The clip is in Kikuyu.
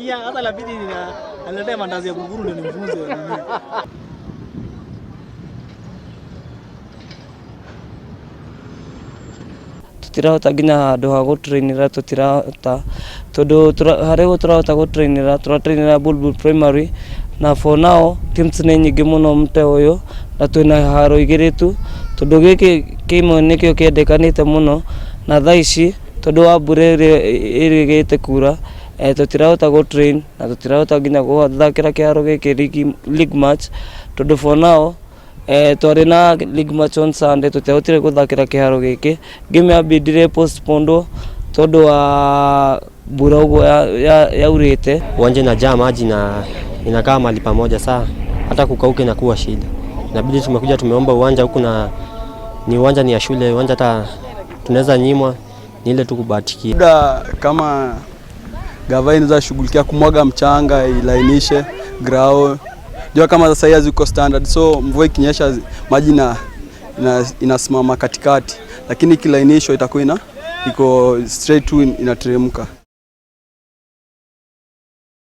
Sikia sasa inabidi aniletee mandazi ya kunguru ndio nimfunze nini. Tutirahota nginya handũ ha gũtrainĩra, tũtirahota tondũ harĩa tũrahota gũtrainĩra, tũratrainĩra Bulbul Primary, na for now teams nĩ nyingĩ mũno mũtee ũyũ na twĩna haro igĩrĩ tu, tondũ gĩkĩ kĩmwe nĩkĩo kĩendekanĩte mũno, na thaa ici tondũ wa mbura ĩrĩa ĩrĩgĩte kura, tũtirahota gũtrain na tũtirahota nginya gũthakĩra kĩharo gĩkĩ league match, tondũ for now twarĩ na league match on Sunday, tũtiahotire gũthakĩra kĩharo gĩkĩ. Game yambindire postponed tondũ wa mbura ũguo yaurĩte. Uwanja inajaa maji na inakaa mahali pamoja, saa hata kukauka inakuwa shida. Inabidi tumekuja tumeomba uwanja huku, na ni uwanja ni ya shule, uwanja hata tunaweza nyimwa, ni ile tu kubahatikia. Labda kama gava inaweza shughulikia kumwaga mchanga ilainishe grao. Jua kama sasa hii haziko standard, so mvua ikinyesha maji inasimama katikati, lakini ikilainishwa itakuwa iko straight tu inateremka.